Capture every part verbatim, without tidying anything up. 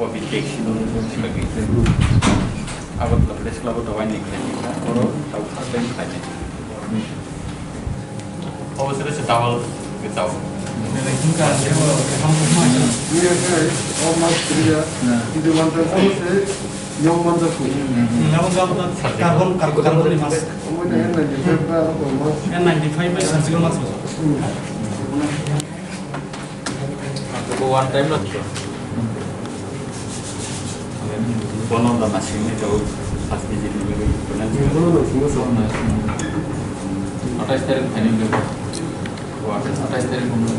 Covid vaccine sibagwi. Abo to press club o dawai ni khlai ni kha, oro tau first time khlai nai. Obo sere se towel gwi tau. We have, uh, all mask free, uh, in the one thousand, say, young ones are free. Carbon, carbon, carbon ni mask. Omo ni N ninety-five ba, uh, mask. N ninety-five bai surgical mask. Hmm. Bo one time lo. Bono da masing ni tau first visit ni bagwi. Bono da masing ni. Atais tarik thani ni. Bo atais, atais tarik ni.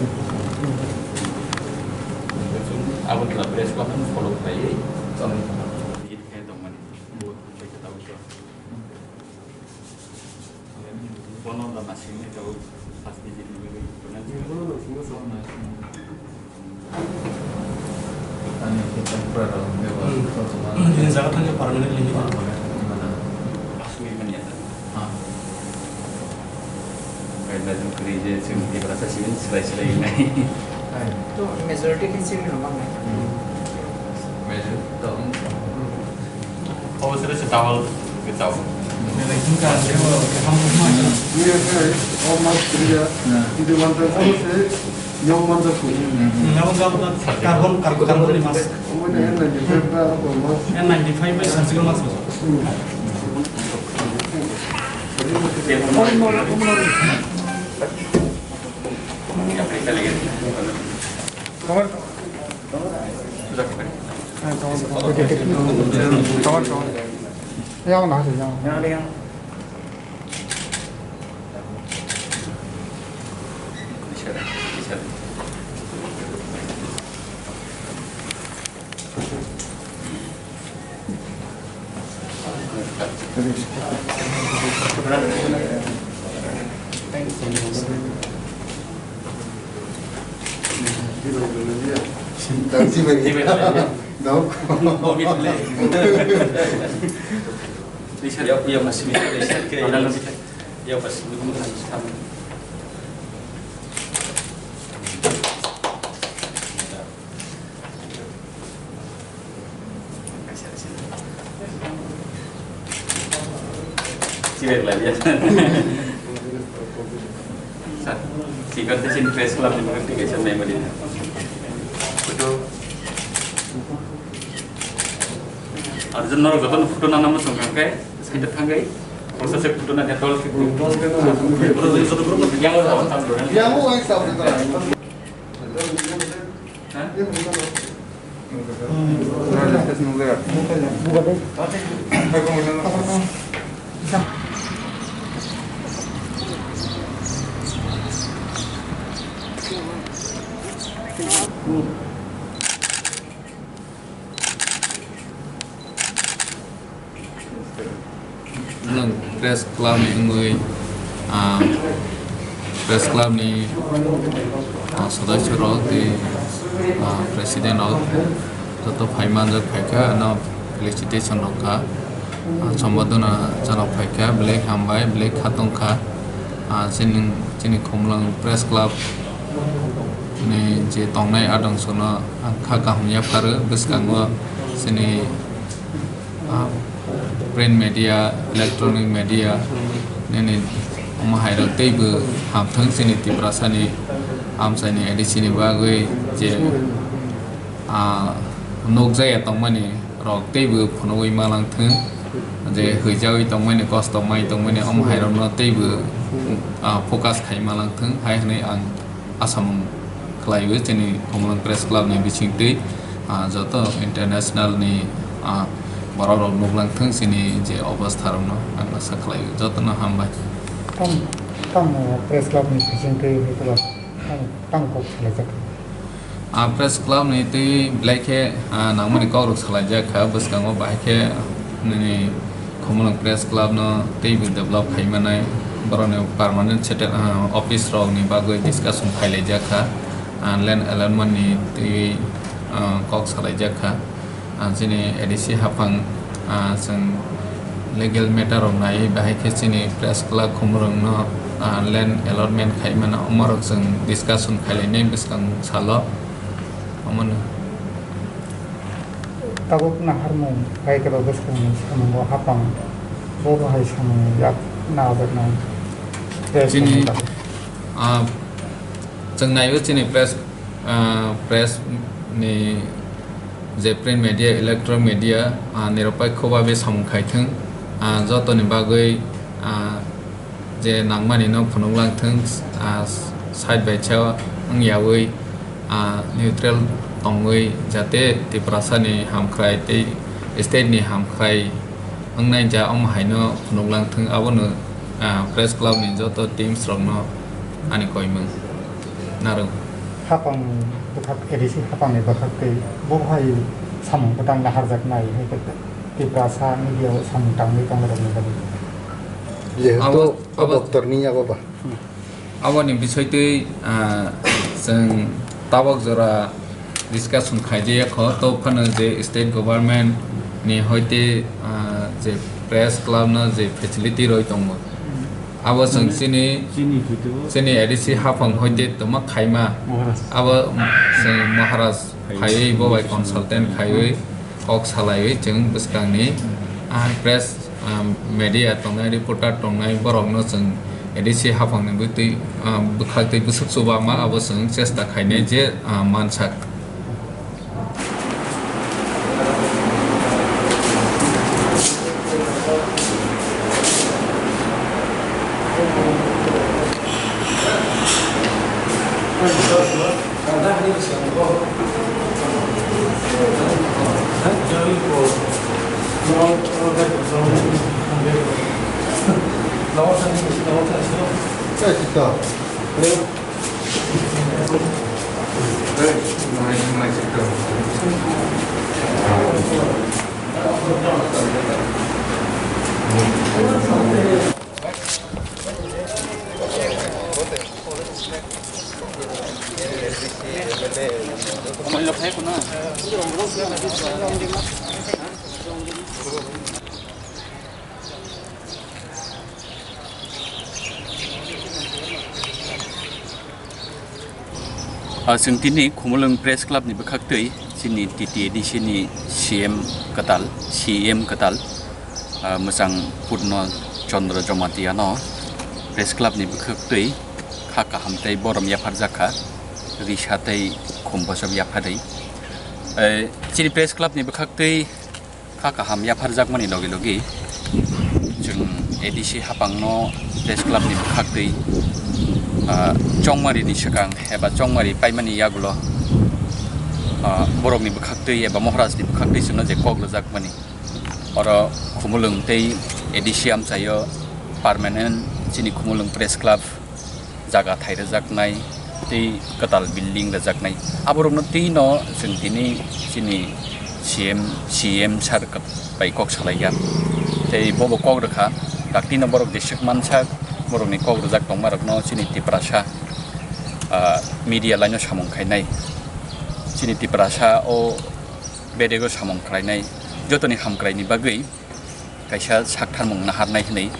Abo kla press club ni follow khai. Visit khai tong mani. Bo khai tau. Bono da masing ni tau first visit ni bagwi. Bono da masing ni. Ani ke tempura da. Hmm. Ini jaga tanya permanent ini. Mana? Asli manya. Ha. Kaida jung kri je sing tiba rasa sing serai serai nai. To majority kan sing nama ngai. Major to. Obo sere se towel gwi tau. We have, uh, all mask free, uh, in the one thousand, say, young ones are free. Carbon, carbon, carbon ni mask. Omo ni N ninety-five ba, uh, mask. N ninety-five bai surgical mask. Hmm. Sir, sikon te sini press club ni bukan tiga jam memory. Betul. Arjun nor joton photo nana mo songkang kai, side thang kai. Kosa se photo na detol. Yang lo tang dulu. Yang lo yang sab. Nwng press club ni wngwi, ah, press club ni, ah, sodosyo rok tei, ah, president rok joto phai manjak phaikha, ano felicitation rok kha. Ah, sombodona chana phaikha, belai hambai, belai khatungkha. Ah, chini, chini Khumulwng Press Club ni je tongnai adongsono ang kha kaham yapharo, bwskango chini, ah, print media, electronic media, nini omo hairok teibo hamthwng chini Tiprasani amchaini A D C ni bagwi je, ah, nukjaya tongmani rok teibo phunugwi malangthwng, je hwijagwi tongmani, kosto mai tongmani, omo hairokno teibo, ah, focus khai malangthwng hai hwnwi ang asamung khlaiwi chini Khumulwng Press Club ni bisingtwi, ah, joto international ni, ah, borok rok nuklangthwng chini je obostha rokno ang asa khlaiwi jotono hambai. Tam, tam, eh, Press Club ni bisingtwi nukla, tam, tam kok salaijak. Ah, Press Club ni twi belai khe, ah, nangmani kok rok salaijak kha, bwskango bahai khe nini Khumulwng Press Club no teibo develop khai manai, borokni permanent settle, ah, office rok ni bagwi discussion khai laijak kha, ah, land allotment ni twi, ah, kok salaijak kha. Ah, chini A D C haphang, ah, chwng legal matter rok naiwi bahai khe chini Press Club Khumulwng no, ah, land allotment khai mano, omo rok chwng discussion khai lainai bwskang salo, omo no. Tabuk naharmung bai kebo bwskangni samungo hapang bo bahai samung yak najaknai press Chini, ni bagwi. Ah, chwng naiwi chini press, ah, press ni je print media, electronic media, ah, niropai khubabe samung khaithwng, ah, jotoni bagwi, ah, je nangmani no phunuk lang thwng, ah, side by side wng yaui, ah, neutral tongwi jate Tiprasa ni hamkrai tei state ni hamkrai wngnai ja omo hai no phunuk lang thwng, abono, ah, press club ni joto teams rok no ani koimung narwk. Hapang bwkhak A D C hapang ni bwkhak tei bo hai samung bwtang naharjak nai hai khe Tiprasa media o samung tangwi tong rok ni bagwi. Jehetu Abo- o abo- doctor ni yago ba. Aboni bisoi twi, ah, chwng tabok jora discussion khaijaya kho, to phano je state government ni hoite, ah, je press club no je facility roi tongo, abo chwng Mane chini, chini hoite bo chini A D C haphang hoite tongma khaima, Maharaj. Abo chwng Maharaj phaiwi bo bai consultant khaiwi kok salaiwi chwng bwskangni, ah, press, ah, media tongnai, reporter tongnai borokno chwng A D C haphangni bwtwi, ah, bwkhaktwi bwswk chuba ma abo chwng chesta khainai je, ah, mansak. Ah, chwng tini Khumulwng Press Club ni bwkhaktwi chini T T A D C ni C M kwtal, C E M kwtal, ah, mwchang Purno Chandra Jamatia no Press Club ni bwkhaktwi kha kaham tei borom yapharjak kha, risa tei khum bochop yapharwi. Eh, chini Press Club ni bwkhaktwi kha kaham yapharjakmani logi logi chwng A D C haphangno Press Club ni bwkhaktwi, ah, chongmari ni swkang eba chongmari paimani yagulo, ah, borokni bwkhaktwi eba Maharaj ni bwkhaktwi chwngno je kok rwjakmani. Oro Khumulwng tei A D C amchaio permanent chini Khumulwng Press Club jaga thai rwjaknai tei kwtal building rwjaknai. Aborokno twino chwng tini chini C M, C M sir bai kok salaikha. Tei bobo kok rwkha, daktino borok jeswk mansak, borokni kok rwjak tongmarokno chini Tiprasa, ah, media line-o samung khainai. Chini Tiprasa o bedego samung khlainai. Jotoni hamkraini bagwi kaisa saktharmung naharnai hwnwi.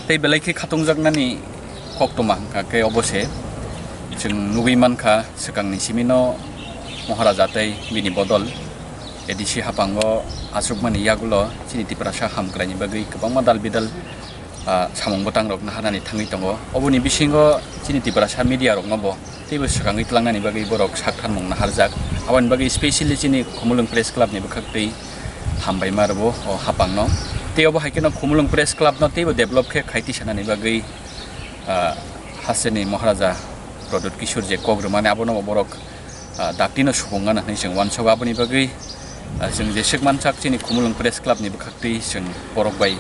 Tei belai khe khatungjaknani koktwma hwnkha khe obo se, chwng nugwi mankha swkangni simino Maharaja tei bini bodol A D C haphango achukmani yagulo chini Tiprasa hamkraini bagwi kwbangma dal bidal, ah, samung bwtangrok naharnani thangwi tongo. Oboni bisingo chini Tiprasa media rokno bo teibo swkangwi tlangnani bagwi borok saktharmung naharjak. Aboni bagwi specially chini Khumulwng Press Club ni bwkhaktwi hambaima rwo o haphangno. Tei obo hai kheno Khumulwng Press Club no teibo develop khe khai tisanani bagwi, ah, hasteni Maharaja Pradyut Kishore je kok rwmani abono borok, ah, daktino subung gana hwnwi chwng uansugo. Aboni bagwi, ah, chwng jeswk mansak chini Khumulwng Press Club ni bwkhaktwi chwng borok bai,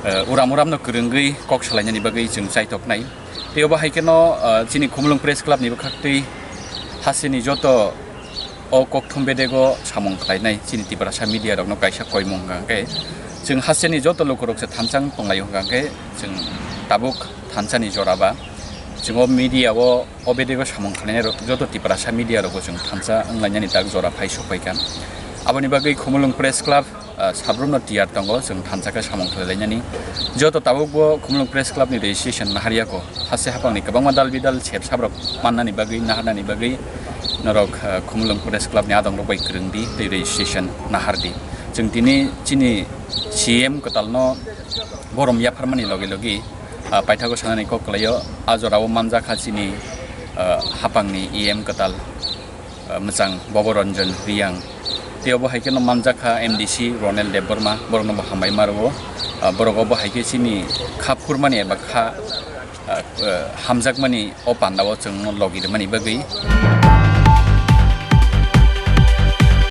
ah, uram uramno kwrwngwi kok salainani bagwi chwng chaitoknai. Tei obo hai kheno, ah, chini Khumulwng Press Club ni bwkhaktwi hasteni joto o kokthum bedego samung khlainai chini Tiprasa media rokno kaisa koimung hwnkha khe, chwng hasteni joto lukurok se thansa wng tonglaio hwnkha khe, chwng tabuk thansani jora ba chwng o media o, o bedego samung khlainai rok joto Tiprasa media rokbo chwng thansa wnglainani tak jora phai sokphaikha. Aboni bagwi Khumulwng Press Club, ah, sabrumno tiyar tongo chwng thansa khe samung khlailainani. Joto tabukbo Khumulwng Press Club ni registration naharya kho. Haste haphangni kwbangma dal bidal sep sabrok mannani bagwi, naharnani bagwi norok, ah, Khumulwng Press Club ni adongrok bai kwrwng di tei registration nahar di. Chwng tini chini C M kwtalno borom yapharmani logi logi, ah, paithago sanani kok kwlaio. A jorao manjakha chini, ah, haphangni E M kwtal, ah, mwchang Bobo Ranjan Riyang. Tei obo hai kheno manjakha M D C Ronel Debbarma, borokno bo hambai ma rwo. Ah, borok obo hai khe chini kha phurmani eba kha, ah, ah, hamjakmani o pandao chwngno logi rwmani bagwi.